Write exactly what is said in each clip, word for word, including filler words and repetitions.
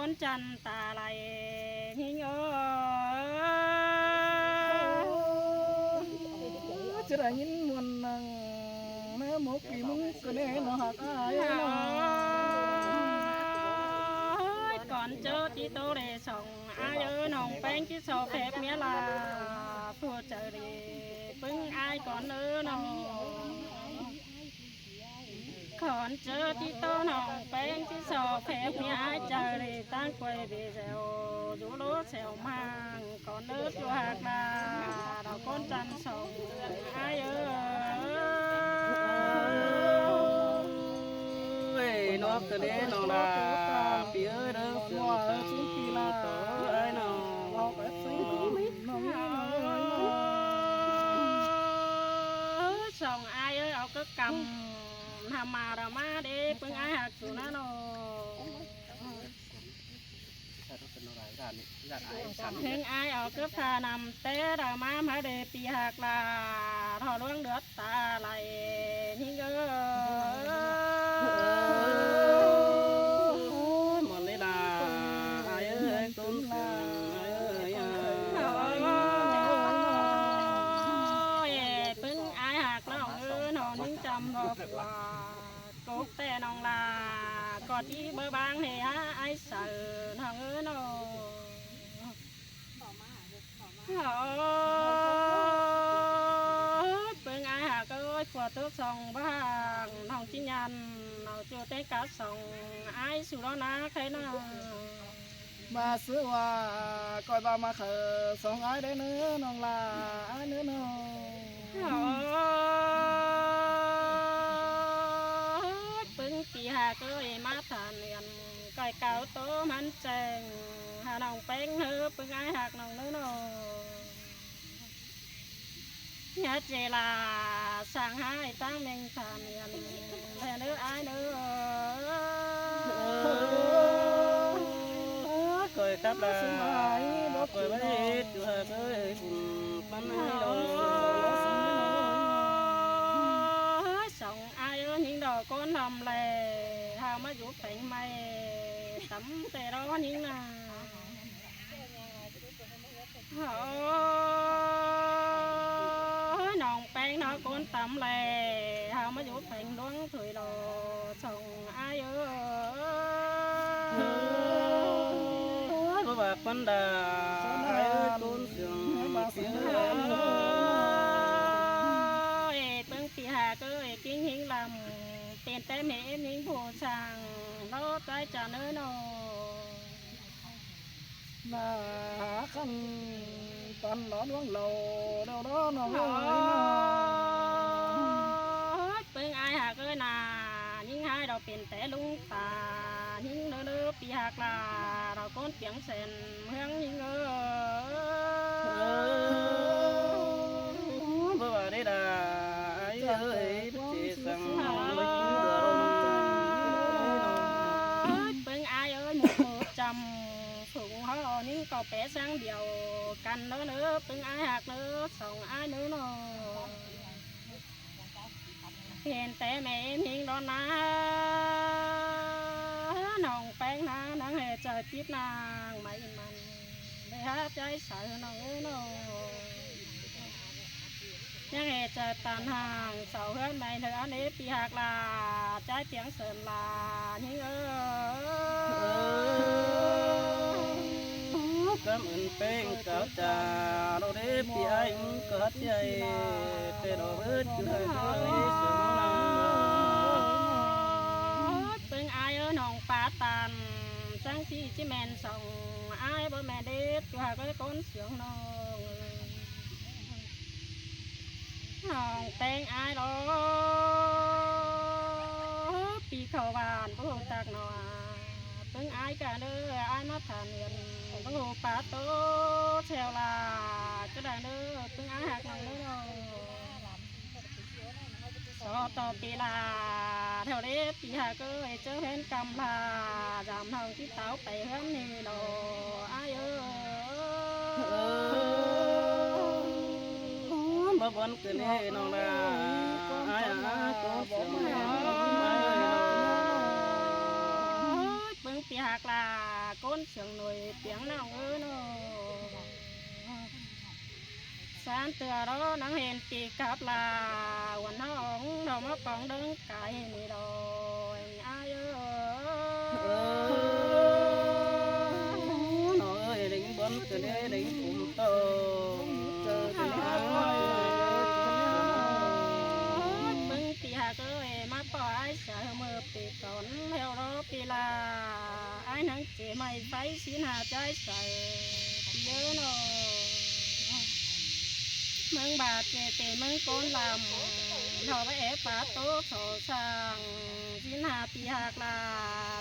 ꞌcốn chăn ta lai ꞌnhính ơi. Chứ đã ꞌnghín muôn năng ꞌmá mốc kỉ ꞌmứng ꞌcọ ꞌnê ꞌnọ ꞌhặc ải ꞌnọ. Ôi, cón ꞌchớ ꞌchí ꞌtố đe song ải ới, ꞌnọng ꞌpéng ꞌchí so phép ꞌmía là phua chaư đe ꞌpứng ải cón ới ꞌnọ. Cón ꞌchớ ꞌchí ꞌtố ꞌnọng ꞌpéng ꞌchí so phép ꞌmía ải chaư đe ꞌtáng quay video dú lố sẻo ꞌmáng cón ới ꞌchua ꞌhặc là đỏ ꞌcốn chăn song ải ới. Ôi, nó cứ đế nó là pí ới đớ sương sương tỏ ới nó. Song ải ới, au cứ căm hàm mà đỏ má đế ꞌpứng ải ꞌhặc sủ ꞌnớ ꞌnọ. ꞌPứng ải au cứ pha năm té đỏ má má đế pí ꞌhặc là thỏ ꞌluống đứa ta lai ꞌnhính ơi. Ôi, mòn đi là ải ới, ꞌcốn sương ải ới à. Ôi, ꞌpứng ải ꞌhặc ꞌnọng ới, ꞌnọng ꞌnhính chăm ꞌnọng là cốc té ꞌnọng là ꞌcọ ꞌchí báu báng ꞌnê hả ải saư ꞌnọng ới ꞌnọ. Ôi, ꞌpứng ải ꞌhặc ới, phua tốc song báng ꞌnọng ꞌchí nhăn ꞌnọng ꞌchu té cá song ải sủ đó ná khay ná. ꞌVa ꞌsứ ꞌva ꞌcoi ꞌva ꞌmá khảu song ải đé ꞌnớ ꞌnọng là ải ꞌnớ ꞌnọ. Ôi, ꞌpứng pí ꞌhặc ới, ꞌmá thả niên ꞌcoi cáu ꞌtố ꞌmắn cheng hả ꞌnọng ꞌpéng ꞌnớ, ꞌpứng ải ꞌhặc ꞌnọng ꞌnớ ꞌnọ. Nhá ꞌchê là sang ải ꞌtáng meng thả niên ꞌlẹo ꞌnớ ải ꞌnớ. Ôi, ꞌcoi cắp là ꞌcoi báu ꞌhế ꞌchu ꞌhặc ới, bun ꞌpắn ải đỏ. Ôi, song ải ới, ꞌnhính đỏ ꞌcốn lăm lẻ hảư ꞌmá dú pheng ꞌmạy tắm té đó ꞌnhính nả. Ôi, ꞌnọng ꞌpéng ꞌnọ ꞌcốn tắm lẻ hảư ꞌmá dú pheng ꞌluống thuổi lỏ song ải ới. Ôi, báu bả ꞌpắn đà ải ới, ꞌcốn sương pí ới. Ôi, ꞌpứng pí ꞌhặc ới, ꞌkính ꞌnhính lăm pên té mê ꞌếm ꞌnhính phua sang lỏ ꞌtái chăn ới ꞌnọ. Nả hả khăn tăn lỏ ꞌluống lảu đeo đó ꞌnọng ới ꞌnọ. Ôi, ꞌpứng ải ꞌhặc ới, nả ꞌnhính ải đỏ pên té ꞌluống ta ꞌnhính ꞌnớ ꞌnớ, pí ꞌhặc là đỏ ꞌcốn piếng sên ꞌmướng ꞌnhính ới. Báu bả đé đà ải ới, báu ꞌchê săng ꞌpứng ải ới, mục mục chăm phủng hả ꞌnhính ꞌcọ pé săng điêu căn ꞌnớ ꞌnớ, ꞌpứng ải ꞌhặc ꞌnớ song ải ꞌnớ ꞌnọ. Hên té mê ꞌếm ꞌnhính đó ná, ꞌnọng ꞌpéng ná ꞌnhắng ꞌhế chaư chít ꞌnáng ꞌmạy mẳn đé hả ꞌchái saư ꞌnọng ới ꞌnọ. ꞌNhắng ꞌhế chaư tăn hang sau ꞌhướn ꞌmạy ꞌnớ ꞌnê, pí ꞌhặc là ꞌchái piếng sên là ꞌnhính ới. Cám ơn ꞌpéng cáo cha đỏ đế pí ải ꞌmứng ꞌcọ ꞌchái té đỏ bớt ꞌchu ꞌhặc ới sương ꞌnọ. ꞌPứng ải ới, ꞌnọng pá tăn chắng ꞌchí ꞌchí ꞌmen song ải báu ꞌmen đế ꞌchu ꞌhặc ới ꞌcốn sương ꞌnọng. ꞌNọng ꞌpéng ải lỏ pí khảu ꞌván báu ꞌhụ ꞌtặc ꞌnọ. ꞌPứng ải cá ꞌnớ ải ꞌmá thả niên báu ꞌhụ pá ꞌtố ꞌchẹo là cá đảy ꞌnớ ꞌpứng ải ꞌhặc ꞌnọng ꞌnớ ꞌnọ. So ꞌtọ pí là theo đế pí ꞌhặc ới, ꞌchớ hên căm là dăm ꞌnọng ꞌchí táo pay ꞌhướn ꞌnị lỏ ải ới. Báu bón ꞌcứn ꞌnê ꞌnọng là ải ꞌcốn sương ꞌnọng ꞌpứng pí ꞌhặc là ꞌcốn piếng ꞌnọng ꞌới ꞌnớ. ꞌSán ꞌtưa ꞌnớ ꞌnắng hên pi cắp ꞌla uôn ꞌnọng ꞌnọ ꞌmá pong ꞌlớng cai ꞌnị ꞌló, ải ơi. Ơ, ꞌnọng ơi, đảy bón cà đé đảy cúm tông. ꞌPứng pi ꞌhặc ơi, ꞌmá ꞌpọ ải saư ꞌmự pi cón ꞌhéo ꞌló pi ꞌla. Ải ꞌnắng ꞌchí ꞌmạy ꞌpháy sín ha ꞌchái saư pi ꞌới ꞌnớ. ꞌMướng ꞌva ꞌchí ti ꞌmướng ꞌcốn ꞌlắm, ꞌnọ báu é pá ꞌtố sổ sàng, sín ha pi ꞌhặc ꞌla,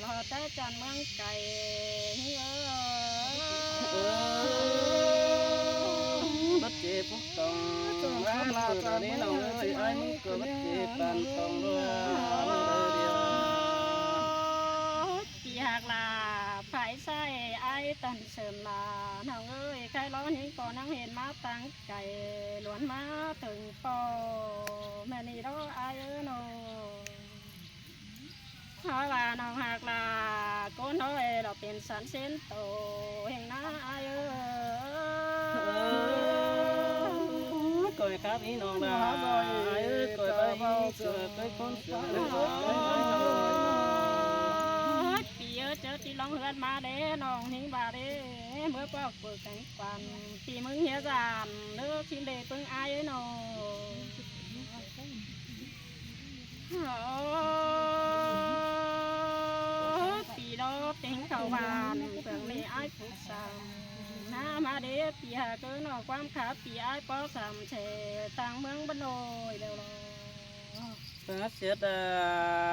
ꞌnọ ꞌchái chăn ꞌmướng cai ꞌnị ꞌới. Báu ꞌchí phúc tông, ải ꞌmướng ꞌcọ đé ꞌnọng ơi, ải ꞌmướng ꞌcọ báu ꞌchí pán tông ꞌlúa. Pi ꞌhặc ꞌla, phải sai ải tăn sơm ꞌla, ꞌnọng ơi, khay ꞌló ꞌnhính ꞌcọ ꞌnắng hên ꞌmá ꞌtáng cai, ꞌluôn ꞌmá tơng ꞌpọ ꞌme ꞌnị ꞌló ải ꞌnớ. ꞌHáu ꞌva ꞌnọng ꞌhặc ꞌla, ꞌcốn ꞌnọ ꞌlẹo pên săn sến tô ꞌhéng ꞌná ải ơi. Khỏi cắp ꞌnị ꞌnọng ꞌla, ải ơi, khỏi báu ꞌnị ꞌchưa ꞌcốn sương ꞌnị. Pi ꞌới, ꞌchớ ꞌchí ꞌlống ꞌhướn ꞌmá đé ꞌnọng ꞌnhính ꞌva đé, ꞌmứa ꞌpọ ꞌcọ kéng quan, pi ꞌmướng ꞌhiế dản ꞌlớ ꞌchí đé ꞌpứng ải ꞌnớ. Ơ, pi ꞌló ꞌtếng khảu ꞌván, ꞌpứng ꞌnị ải phúc sam ꞌná ꞌmá đé pi ꞌhặc ꞌcớ ꞌnọ ꞌquám khá pi ải ꞌpó sam ꞌchẹ ꞌtáng ꞌmướng báu ꞌnọi ꞌlẹo ꞌló. Pá siết a,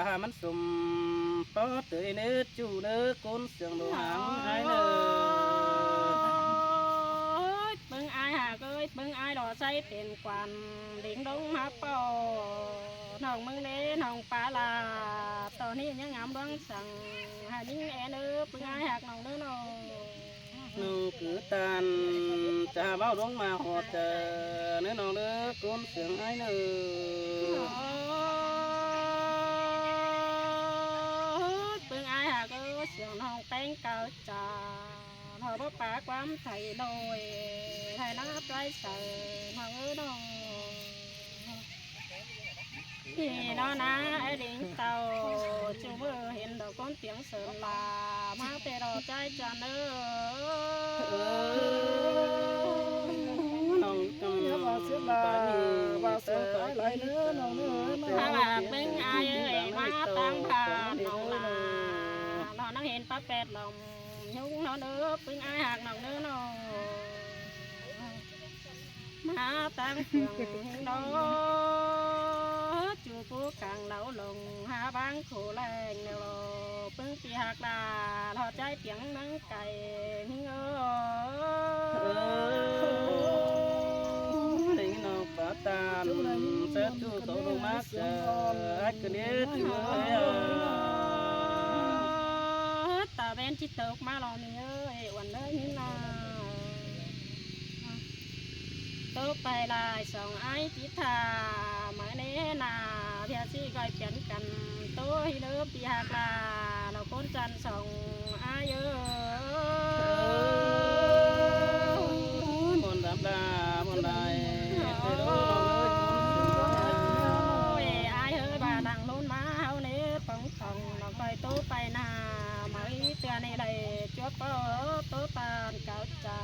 ha ꞌmắn sum ꞌpó tưới ꞌnớ ꞌchu ꞌnớ ꞌcốn sương ꞌlô háng ải ꞌnớ. Ôi, ꞌpứng ải ꞌhặc ơi, ꞌpứng ải ꞌló ꞌsáy pên quan, đính ꞌlống ꞌmá ꞌpọ ꞌnọng ꞌmướng đé ꞌnọng pá ꞌla, ꞌto ꞌnị ꞌnhắng ngắm ꞌluống săng, ha ꞌnhính é ꞌnớ ꞌpứng ải ꞌhặc ꞌnọng ꞌnớ ꞌnớ. ꞌNọng cứ tan, chả ꞌvạu ꞌluống ꞌmá ꞌhọt chaư ꞌnớ ꞌnọng ꞌnớ, ꞌcốn sương ải ꞌnớ. Ôi, ꞌpứng ải ꞌhặc ơi, sương ꞌnọng ꞌpéng cáo chả, ꞌnọng báu pá ꞌquám thảy ꞌnọi, thảy ꞌná ꞌchái saư ꞌnọng ꞌnớ ꞌnọng. ꞌNị ꞌnọ ꞌná, ải đính tao, ꞌchu ꞌmự hên đỏ ꞌcốn piếng sơm ꞌla, ꞌmá ꞌtẹ đỏ ꞌchái chăn ꞌnớ. ꞌNọng ꞌcọ ꞌva siết ꞌva, ꞌva siết ải lai ꞌnớ ꞌnọng ꞌnớ. ꞌPứng ải ơi, ꞌmá ꞌtáng pha ꞌnọng ꞌla, ꞌnọng ꞌnắng hên pá pét lòng ꞌnhúng ꞌnọng ꞌnớ, ꞌpứng ải ꞌhặc ꞌnọng ꞌnớ ꞌnọng. ꞌMá ꞌtáng phường ꞌnọng, ꞌchu phú cang đáo lòng, ha ꞌváng khổ leng ꞌnẹo, ꞌpứng pi ꞌhặc ꞌla, ꞌló ꞌchái piếng ꞌnắng cai ꞌnhính ơ. Đảy ꞌnọng pá tan, ꞌsớ ꞌchu tố ꞌlống ꞌmá chaư, ải cứ đé ꞌchu ơi. Ta ꞌvén ꞌchí tốc ꞌmá lo ꞌnị ơi, uôn ơi ꞌnị ꞌna. Tốc pay lai song ải ꞌchí tha, ꞌmá ꞌnị ꞌna, ꞌviạk ꞌchí ꞌcoi piến căn, tốc ꞌhí ꞌnớ pi ꞌhặc ꞌla, ꞌló ꞌcốn chăn song ải ơi. Muôn đắm đa, muôn lai. Ôi, ải ơi, ꞌva lăng ꞌlốn ꞌmá ꞌháu ꞌnị, póng khong, ꞌnọng ꞌcoi tốc pay ꞌna, ꞌmá ꞌtưa ꞌnị đảy chuốp ꞌpó, tốc tan cáo chả,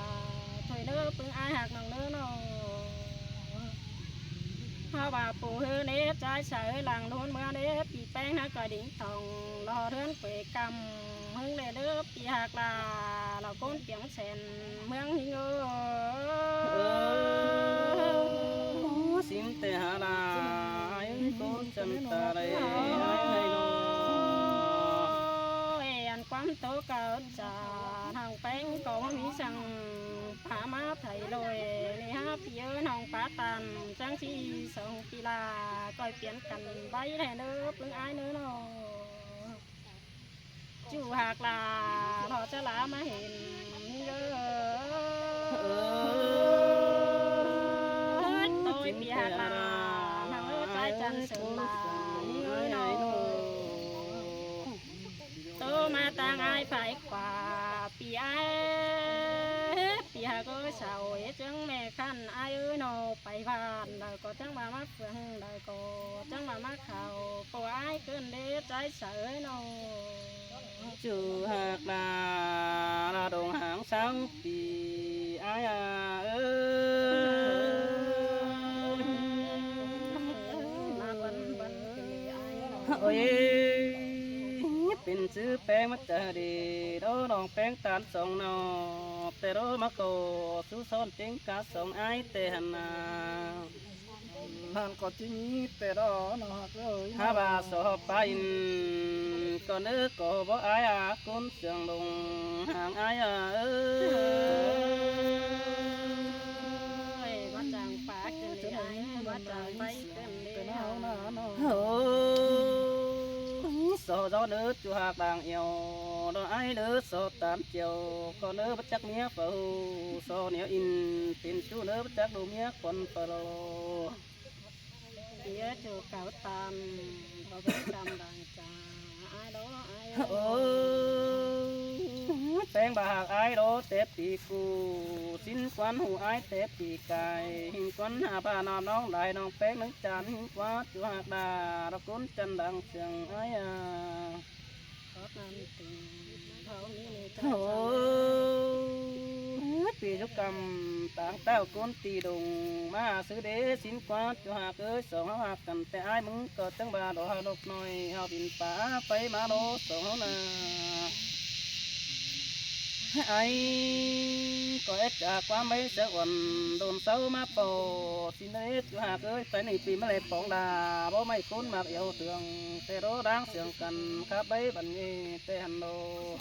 thôi ꞌnớ ꞌpứng ải ꞌhặc ꞌnọng ꞌnớ ꞌnọng. ꞌHáu ꞌva pú ꞌhứ ꞌnị ꞌchái saư lăng ꞌlốn ꞌmứa ꞌnị, pi ꞌpéng ꞌná ꞌcoi đính thỏng, lo ꞌhướn quê căm, ꞌmướng đé ꞌnớ pi ꞌhặc ꞌla, ꞌló ꞌcốn piếng sen ꞌmướng ꞌnhính ơ. Sim ꞌtẹ ha ꞌla, ải ꞌcốn chăn ta đảy ải ꞌnị ꞌnớ. Ôi, ăn ꞌquám tố cáo chả, ꞌnọng ꞌpéng ꞌcọ ꞌmí săng pá ꞌmá thảy ꞌlội, ꞌnị ha pi ơi ꞌnọng pá tan, chắng ꞌchí song pi ꞌla, ꞌcoi piến căn báy đảy ꞌnớ ꞌpứng ải ꞌnớ ꞌnọng. ꞌChu ꞌhặc ꞌla, ꞌló ꞌchớ ꞌla ꞌmá hên ꞌnhính ơ. Tốc pi ꞌhặc ꞌla, ꞌnọng ꞌchái chăn sơm ꞌla ꞌnhính ơ ꞌnọng. Tốc ꞌmá ꞌtáng ải phải ꞌquá, Pì ải, pì hảc ơi, sau ế chướng mẹ khăn ải ơi, nó pay ꞌván đaư ꞌcọ chắng ꞌva ꞌmá phướng, đaư ꞌcọ chắng ꞌva ꞌmá khảu, ꞌcọ ải ꞌcứn đế ꞌchái sau ới nó. Chứ hảc là, là đồng hàng sáng pì ải à ơi. Ôi, pên ꞌsứ ꞌpéng ꞌmá chaư đi, đó ꞌnọng ꞌpéng ꞌtan song ꞌnọ, ꞌtẹ đó ꞌmá ꞌcọ sú son ꞌtếng cá song ải ꞌtẹ hăn à. Hăn ꞌcọ ꞌchí ꞌmí ꞌtẹ đó ꞌnọ hảc ơi. Hák ꞌva so ꞌpa ꞌnị, ꞌcọ ꞌnớ ꞌcọ báu ải à, ꞌcốn sương đồng hàng ải à ơi. Ôi, báu chắng pák ꞌcứn đi ải, báu chắng pay ꞌcứn đi. Ôi, so do ꞌnớ ꞌchu hảc đang iẻo, đó ải ꞌnớ so ꞌtan chiêu, ꞌcọ ꞌnớ báu chắc ꞌmía phaư, so ꞌnéo in, pên ꞌchu ꞌnớ báu chắc đu ꞌmía khuôn phaư lo. Pì ơi, ꞌchu cáu ꞌtan, báu báu chắng đang chả ải đó ải. Ôi, ꞌpéng báu hảc ải đó ꞌtẹ pì ꞌcụ, sính ꞌquán hảư ải ꞌtẹ pì cai, ꞌhịn ꞌquán hả ꞌva ꞌnọng ꞌnọng đảy ꞌnọng ꞌpéng ꞌnưng chăn, ꞌhịn ꞌquá ꞌchu hảc đa, đó ꞌcốn chăn đang sương ải à. Ôi, pì dú căm táng ꞌtạu ꞌcốn ti đồng ꞌmá ꞌsứ đế sính ꞌquá ꞌchu hảc ới, song hảư hảc căn ꞌtẹ ải ꞌmứng ꞌcọ chắng ꞌva đó hảư ꞌnộc ꞌnọi hảư pên pá pay ꞌmá ꞌnọ song hảư nả. Ải ꞌcọ é chả ꞌquám ꞌmạy sáư uôn đôn sáư ꞌmá pô, sính đế ꞌchu hảc ới, pay ꞌnị pì ꞌmá lé póng đa, báu ꞌmạy ꞌcốn ꞌmặc iẻo tương, ꞌtẹ đó đang sương căn khắp báy băn ꞌnhị ꞌtẹ hăn đô.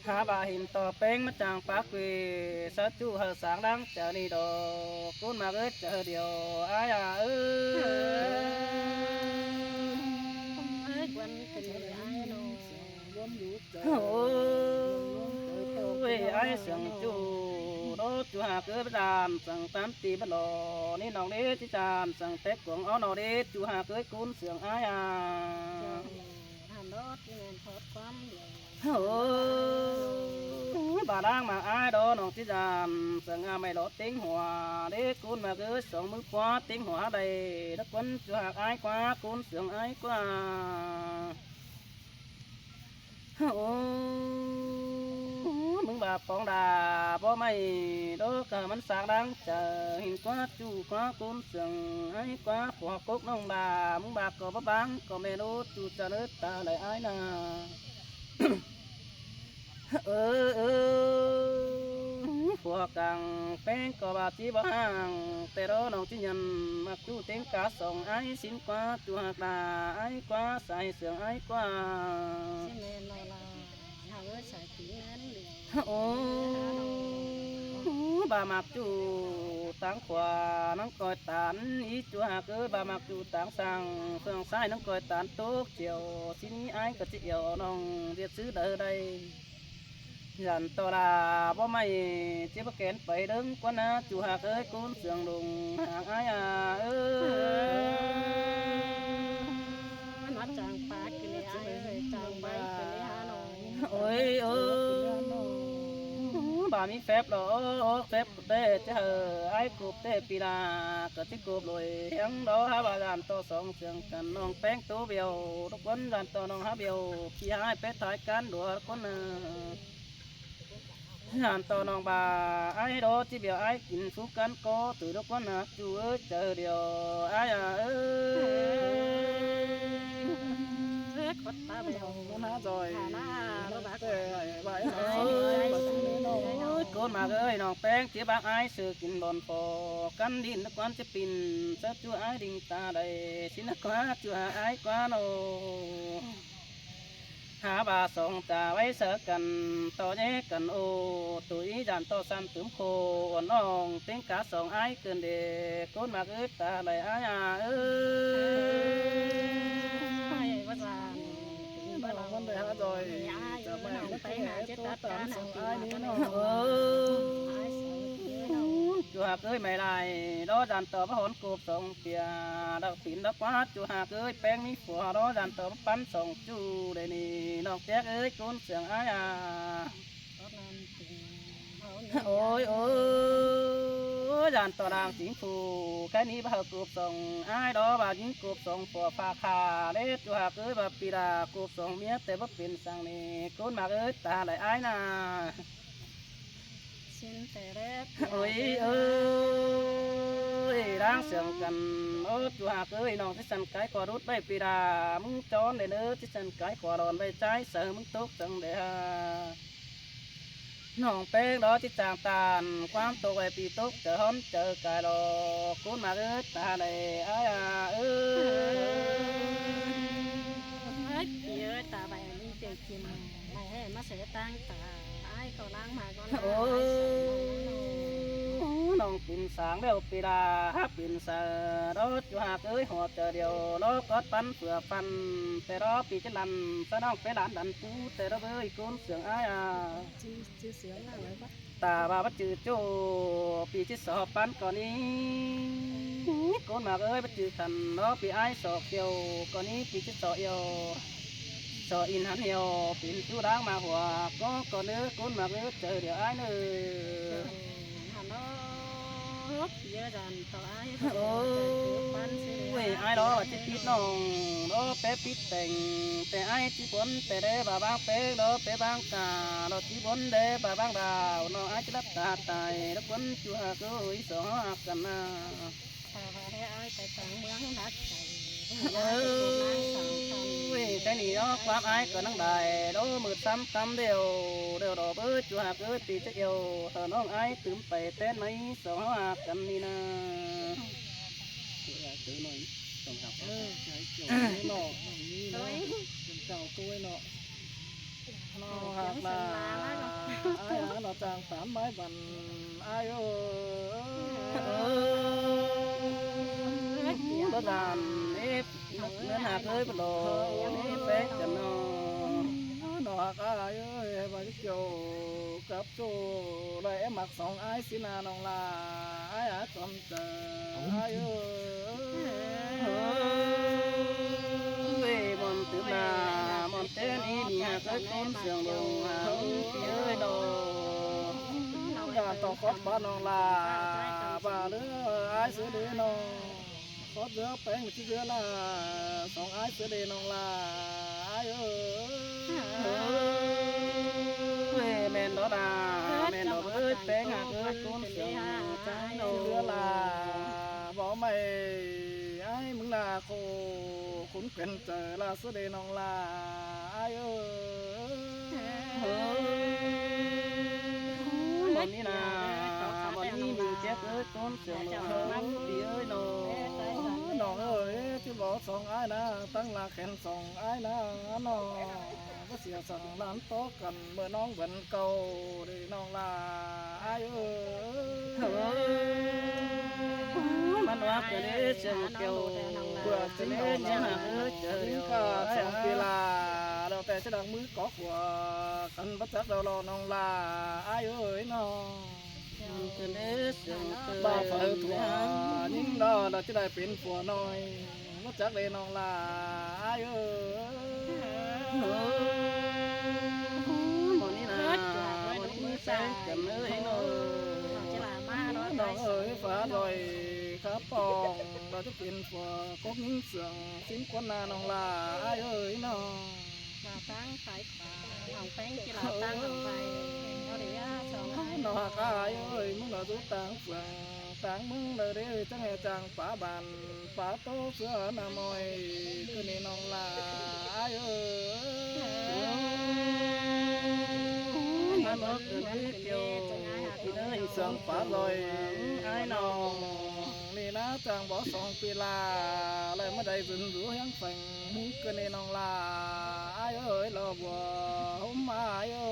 Hák ꞌva hên ꞌto ꞌpéng ꞌmá chắng pák quê, sáư ꞌchu hảư sáng đang chaư ꞌnị đó, ꞌcốn ꞌmặc ới chaư điêu ải à ơi. Ôi, ải sương ꞌchu, đó ꞌchu hảc ới báu dản sương ꞌtán ti báu lo, ꞌnị ꞌnọng đế ꞌchí dản sương té cuông ó ꞌnọ đế ꞌchu hảc ới ꞌcốn sương ải à. Ôi, báu đang ꞌmặc ải đó ꞌnọng ꞌchí dản sương à ꞌmạy lo ꞌtếng hua, đế ꞌcốn ꞌmặc ới song ꞌmứ ꞌquá ꞌtếng hua đảy, đó ꞌcốn ꞌchu hảc ải ꞌquá, ꞌcốn sương ải ꞌquá. Ôi, ꞌmứng ꞌva póng đa báu ꞌmạy, đó ꞌcọ ꞌmắn sáng đang chaư, ꞌhịn ꞌquá ꞌchu ꞌquá ꞌcốn sương ải ꞌquá, phua cốc ꞌnọng đa, ꞌmứng ꞌva ꞌcọ báu báng, ꞌcọ ꞌme đô ꞌchu chaư ꞌnớ ta đảy ải nả. Ơ, ơ, phua cang ꞌpéng ꞌcọ ꞌva ꞌchí báu hang, ꞌtẹ đó ꞌnọng ꞌchí nhẳn ꞌmặc ꞌchu ꞌtếng cá song ải, sính ꞌquá ꞌchu hảc đa ải ꞌquá, sai sương ải ꞌquá. Ôi, báu ꞌmặc ꞌchu táng khua ꞌnắng ꞌcoi tán, ꞌchí ꞌchu hảc ới báu ꞌmặc ꞌchu táng săng, sương sai ꞌnắng ꞌcoi tán tốc chiêu, sính ải ꞌcọ ꞌchí iẻo ꞌnọng ꞌdệt ꞌsứ đaư đảy. Dản ꞌto đa báu ꞌmạy, ꞌchí báu kén pay đớng ꞌquá nả, ꞌchu hảc ới ꞌcốn sương đồng hàng ải à ơi. Ôi, ôi, báu ꞌmí phép lo, phép ꞌcụp ꞌtẹ ꞌchí hảư ải ꞌcụp ꞌtẹ pì đa, ꞌcọ ꞌchí ꞌcụp lôi ꞌhéng đó hák ꞌva dản ꞌto song sương căn ꞌnọng ꞌpéng ꞌtố bẻo, đó ꞌcốn dản ꞌto ꞌnọng hák bẻo, pì hák ải pét thái cán đua ꞌcốn nả. Dản ꞌto ꞌnọng ꞌva ải đó ꞌchí bẻo ải kin phú cán ꞌcó, tủi đó ꞌcốn nả ꞌchu ới chaư điêu ải à ơi. Ôi, ꞌcốn ꞌmặc ơi, ꞌnọng ꞌpéng ꞌchí bác ải sư kin bón pho, căn đin đó ꞌcốn ꞌchí pin, sáư ꞌchu ải đin ta đảy, sính ꞌnắng ꞌquá ꞌchu hảc ải ꞌquá ꞌnọ. Hák ꞌva song ta ꞌvạy sáư căn, ꞌto ꞌnhé căn ô, tủi dản ꞌto săn tứm khô, uôn ꞌnọng ꞌtếng cá song ải ꞌcứn đê, ꞌcốn ꞌmặc ới ta đảy ải à ơi. Ôi, ꞌChu ꞌhặc ới, mảy lai ꞌló dản ꞌtọ báu hón cộp song pia, đaư pên đaư ꞌquá ꞌchu ꞌhặc ới, ꞌpéng ꞌmí phua ꞌló dản ꞌtọ báu pắn song ꞌchu đảy ꞌnị. ꞌNọng Téc ới, ꞌcốn siêng ải a. Ôi ôi, dản ꞌtọ đang chính phủ, ké ꞌnị báu hảư cộp song ải ꞌló, báu dính cộp song phua pha kha đé ꞌchu ꞌhặc ới, báu pi đa cộp song ꞌmía ꞌtẹ báu pên săng ꞌnị, ꞌcốn ꞌmặc ới, ta lai ải na. Ôi ơi, đang siêng căn, ơ ꞌchu ꞌhặc ới, ꞌnọng ꞌchí săn cái khua đút ꞌvạy pi đa ꞌmứng ꞌchón đảy ꞌnớ, ꞌchí săn cái khua đón ꞌvạy ꞌchái saư ꞌmứng tốc săng đảy ha. ꞌNọng Péc ꞌló ꞌchí chang ꞌtan ꞌquám tốc ꞌvạy pi tốc chaư hón chaư cai lo, ꞌcốn ꞌmặc ới, ta lai ải a ơ. Pi ơi, ta ꞌvạy ꞌmí pên kin, ꞌvạy ꞌhế ꞌmá ꞌsớ ꞌtáng ta ải ꞌcọ ꞌláng ꞌmá ꞌcọ ꞌláng. Ôi, ꞌnọng pên sáng ꞌlẹo pi đa hák pên saư ꞌló ꞌchu ꞌhặc ới, hua chaư điêu ꞌló cót pắn phua păn, ꞌtẹ ꞌló pi ꞌchí lăn sa ꞌnọng pé lăn lăn pú ꞌtẹ ꞌló ới, ꞌcốn siêng ải a. Ta ꞌva báu chứ ꞌchu, pi ꞌchí so pắn ꞌcọ ꞌnị. ꞌCốn ꞌmặc ới, báu chứ khăn ꞌló pi ải so kiêu ꞌcọ ꞌnị, pi ꞌchí so iêu, so in hẳn hiêu pên ꞌchu ꞌláng ꞌmá hua ꞌcọ ꞌcọ ꞌnớ, ꞌcốn ꞌmặc ới, chaư điêu ải ꞌnớ. Ôi, ải ꞌló ꞌchí pít ꞌnọng ꞌló pé pít teng, ꞌtẹ ải ꞌchí bón ꞌtẹ đé ꞌva ꞌváng Péc ꞌló pé ꞌváng ca ꞌló ꞌchí bón đé ꞌva ꞌváng đao ꞌnọ, ải ꞌchí lắp ta tai ꞌló ꞌcốn ꞌchu ꞌhặc ới, song ꞌhặc căn na. Ôi, cái ꞌnị ꞌnọ ꞌquám ải ꞌcọ ꞌnăng đai ꞌló mượt sắm tắm điêu, điêu đỏ báu ꞌchu ꞌhặc ới, pi chắc iêu hảư ꞌnọng ải tứm pay ꞌtến ꞌmí song ꞌhặc căn ꞌnị na. Ôi, ải tứ nói, song ꞌhặc. Ơ, ải tứ nói, ꞌnọ, ꞌnị ꞌnọ, pên chảu ꞌtui ꞌnọ. ꞌNọ ꞌhặc ꞌla, ải a, ꞌnọ chang tán ꞌmái băn, ải ơ. Ơ, báu dản ế, ꞌnặn ꞌhặc ới, báu lo ế, Péc căn ꞌnọ. ꞌNọ ꞌhặc ải ơi, ꞌva ꞌchí kiêu cắp ꞌchu lai é ꞌmặc song ải ꞌsứ na ꞌnọng la, ải a, chom chaư ải ơ. Ôi, ꞌmuôn tứm la, ꞌmuôn ꞌtến ꞌnị ꞌmí ꞌhặc ới, ꞌcốn siêng lông ꞌhặc ới, pi ơi ꞌnọ. Dản ꞌtọ khót ꞌva ꞌnọng la, ꞌva ꞌlứa ải ꞌsứ đé ꞌnọ. Khót ꞌdứa ꞌpéng ꞌchí ꞌdứa la, song ải ꞌsứ đé ꞌnọng la, ải ơ. Ôi, ꞌmen đó la, ꞌmen đó ới, ꞌpéng ꞌhặc ới, ꞌcốn siêng ꞌchái ꞌnọ. ꞌChí ꞌdứa la, báu ꞌmạy ải ꞌmứng la khô, khốn khuyến chaư la ꞌsứ đé ꞌnọng la, ải ơ. Ôi, bón ꞌnị na, bón ꞌnị ꞌmí Péc ới, ꞌcốn siêng lông ꞌhặc ới, pi ơi ꞌnọ. Ôi, ꞌnọng ơi, ꞌchí báu song ải na, ꞌtáng la khen song ải na ꞌnọ. Báu sia song lán tó căn ꞌmự ꞌnọng bươn cau đé ꞌnọng la, ải ơ. Ôi, ꞌmắn ꞌva ꞌcọ đé siêng kiêu, bươn chính ꞌnọng ꞌnhá ꞌhặc ới, chaư ꞌlẹo ải song pi la, ꞌlẹo ꞌtẹ ꞌchí đăng ꞌmứ có phua căn báu chắc đaư lo ꞌnọng la, ải ơi ꞌnọ. Báu phaư phua ꞌnhính ꞌnọ, ꞌlẹo ꞌchí đảy pên phua ꞌnọi, báu chắc đé ꞌnọng la, ải ơ. Ôi, ꞌmắn ꞌnị na, ꞌmắn ꞌnị ꞌmí Péc căn ới ꞌnọ. ꞌNọng ơi, phá ꞌlới khắp pong, ꞌlẹo ꞌchí pên phua cốc ꞌnhính siêng sính ꞌcốn na ꞌnọng la, ải ơi ꞌnọ. ꞌNọng ꞌhặc ải ơi, ꞌmứng ꞌnọ dú ꞌtáng phường ꞌtáng ꞌmướng đaư đé, chắng ꞌhê chang pá bản pá ꞌtố ꞌsứa ꞌna ꞌmoi, ꞌcọ ꞌnị ꞌnọng la, ải ơ. ꞌMắn ꞌnọ ꞌcọ đé kiêu, ꞌpi ơi, sương pá ꞌlới, ải ꞌnọng. ꞌNị ꞌná chang báu song pi la, lai ꞌmá đảy dưn dú ꞌhiếng pheng, ꞌcọ ꞌnị ꞌnọng la, ải ơi, lo bua ꞌhôm ải ơ.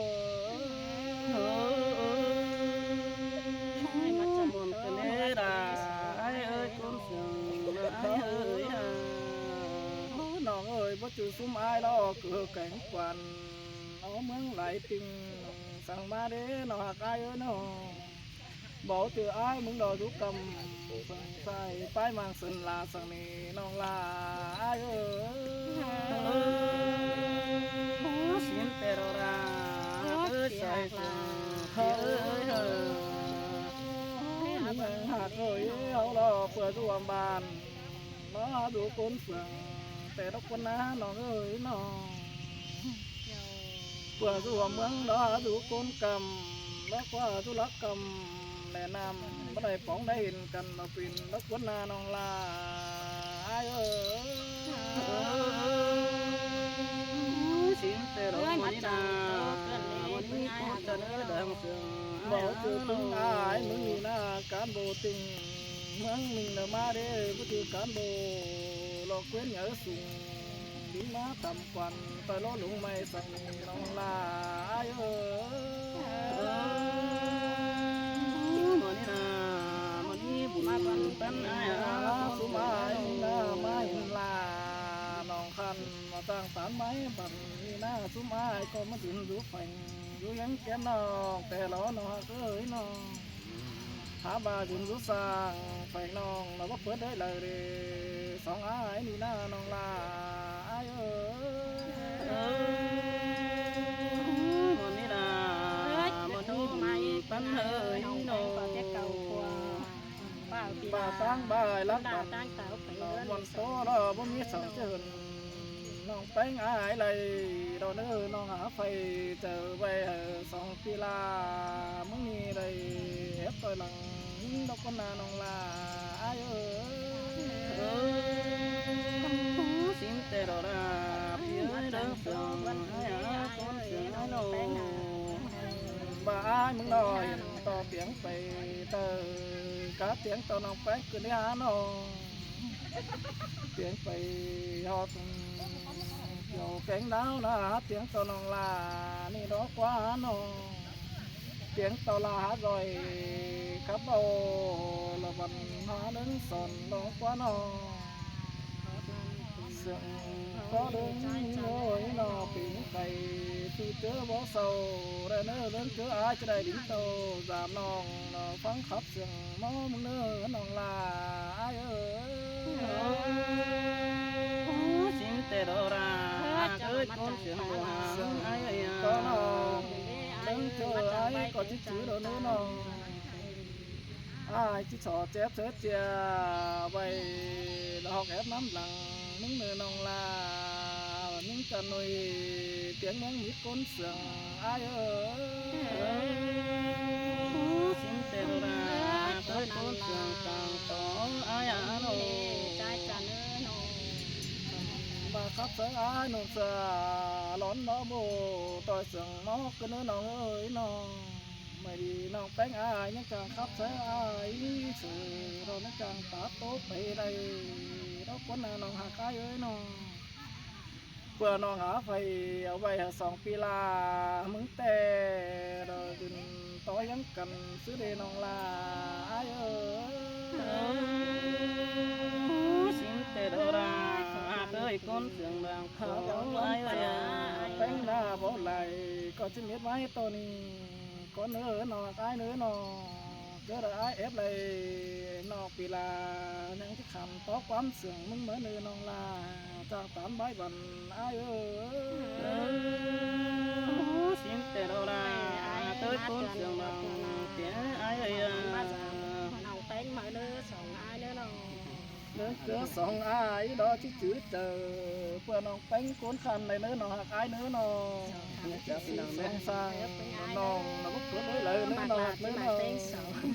Ôi, ꞌmuôn ꞌcọ đé đa, ải ơi, ꞌcốn sương, ải ơi ha. Ôi, ꞌnọng ơi, báu chứ ꞌsúm ải lo ꞌcọ kéng quan, ó ꞌmướng lai ꞌtinh, săng ꞌmá đé ꞌnọng ꞌhặc ải ơ ꞌnọng. Báu ꞌchư ải ꞌmứng đo dú ꞌcắm, song sai pái ꞌmáng sưn ꞌla săng ꞌnị ꞌnọng ꞌla ải ới. Sính ꞌtẹ đo đa, ới sai sưn, ới ới. ꞌMứng ꞌhặc ới, au lo ꞌpưa dú ꞌvám ban, lo dú ꞌcốn phường, ꞌtẹ đốc ꞌcốn ꞌná ꞌnọng ới ꞌnọng. ꞌPưa dú ꞌvám ꞌmướng, lo dú ꞌcốn ꞌcắm, lo ꞌquá dú lắc ꞌcắm, lẻ ꞌnặm báu đảy póng đảy hên căn, lo pên đốc ꞌcốn ꞌná ꞌnọng ꞌla ải ới. Sính ꞌtẹ đo ꞌmưa ꞌnị ꞌna, ꞌmưa ꞌnị ꞌcốn ta ꞌnớ đang sương, báu ꞌchư ꞌpứng ải ꞌmứng ꞌnị ꞌna, cán bộ tỉnh ꞌmướng ꞌmính ꞌnớ ꞌmá đé, báu ꞌchư cán bộ lo ꞌquiến nháư sung, đính ꞌmá tăm quan, ꞌtoi lo lung ꞌmạy săng ꞌnọng ꞌla ải ới. ꞌMưa ꞌnị ꞌna, ꞌmưa ꞌnị bun ꞌpắn ải a, ꞌsúm ải ꞌnị ꞌna, ꞌmá hên ꞌla ꞌnọng khăn, ꞌmá ꞌtáng tán ꞌmá băn ꞌnị ꞌna, ꞌsúm ải ꞌcọ ꞌmá dưn dú pheng, dú ꞌhiếng kém ꞌnọng ꞌtẹ lo ꞌnọng ꞌhặc ới ꞌnọng. Hák ꞌva dưn dú săng pheng ꞌnọng, lo báu pớt đảy đaư đé, song ải ꞌnị ꞌna ꞌnọng ꞌla ải ới. ꞌMưa ꞌnị ꞌna, ꞌmưa ꞌnị bun ꞌpắn ới ꞌnọng. ꞌPưa ꞌtáng ꞌva lắc băn, ꞌmuôn ꞌtố lo báu ꞌmí song ꞌchớ hên. ꞌNọng ꞌpéng ải đảy lo ꞌnớ, ꞌnọng hả phay chaư ꞌvạy hảư song pi ꞌla ꞌmướng ꞌnị đảy ép ꞌtoi lăng ꞌhính đốc ꞌcốn ꞌná ꞌnọng ꞌla ải ới. Sính ꞌtẹ đo đa, pi ới, ꞌlớng sương ải a, ꞌcốn sương ải ꞌnọng. ꞌVa ải ꞌmứng ꞌnọ hên ꞌto piếng pay ꞌtoi, cá piếng ꞌto ꞌnọng ꞌpéng ꞌcứ ꞌnị hả ꞌnọng. Piếng pay ꞌhọt, ꞌkiu kéng đáo ꞌna, hák piếng ꞌto ꞌnọng ꞌla ꞌnị đó ꞌquá hả ꞌnọng. Piếng ꞌto ꞌla hả ꞌdoi khắp âu, lo băn hả ꞌlớng son đó ꞌquá ꞌnọng. Sương ꞌcọ ꞌlớng ꞌnị ꞌnọng, piếng pay ꞌchư ꞌchớ báu sau, đảy ꞌnớ ꞌlớng ꞌchớ ải ꞌchớ đảy đính ꞌtâu dám ꞌnọng ꞌnọng phắng khắp sương ꞌmá ꞌmướng ꞌnớ ꞌnọng ꞌla ải ới. Sính ꞌtẹ đo đa, ới ꞌcốn sương ꞌlua sương ải ới a. ꞌLớng ꞌchớ ải ꞌcọ ꞌchí chứ đo ꞌnớ ꞌnọng. Ải ꞌchí so chép sớ ꞌchia ꞌvạy, lo ꞌhọt ép ꞌnắm lăng ꞌmướng ꞌnớ ꞌnọng ꞌla, ꞌmướng căn ꞌnọi piếng ꞌmướng mít ꞌcốn sương ải ới. Sính ꞌtẹ đo đa, ới ꞌcốn sương cang tó ải a ꞌnọng. ꞌVa khắp sáư ải ꞌnọng sa, lón lo báu ꞌtoi sương ꞌmó ꞌcứ ꞌnớ ꞌnọng ới ꞌnọng. ꞌMạy đi ꞌnọng ꞌpéng ải ꞌnhắng chắng khắp sáư ải, ꞌsự ꞌnọng ꞌnhắng chắng táp ꞌtố pay đảy đó ꞌcốn ꞌna ꞌnọng ꞌhặc ải ới ꞌnọng. ꞌPưa ꞌnọng hả phay au ꞌvạy hảư song pi ꞌla ꞌmướng ꞌtẹ, đo dưn tó ꞌhiếng căn ꞌsứ đê ꞌnọng ꞌla ải ới. Sính ꞌtẹ đo đa, ới ꞌcốn sương đang khảu ải ới a. ꞌPéng ꞌna báu đảy ꞌcọ ꞌchí mết ꞌmá ꞌto ꞌnị. ꞌCọ ꞌnớ ꞌnọng ải ꞌnớ ꞌnọng, ꞌchớ đảy ải ép đảy ꞌnọng pi ꞌla, ꞌnhắng ꞌchí khăn tó ꞌquám sương ꞌmướng ꞌmá ꞌnớ ꞌnọng ꞌla, chắng tán bái băn ải ới. Sính ꞌtẹ đo đa, ới ꞌcốn sương đang tiêng ải ới a. ꞌLớng ꞌchớ song ải đó ꞌchí chứ chaư, ꞌpưa ꞌnọng ꞌpéng ꞌcốn khăn đảy ꞌnớ ꞌnọng ꞌhặc ải ꞌnớ ꞌnọng. Song sang ꞌnọng ꞌnọng báu ꞌcốn đảy đaư ꞌnớ ꞌnọng ꞌhặc ꞌnớ ꞌnọng.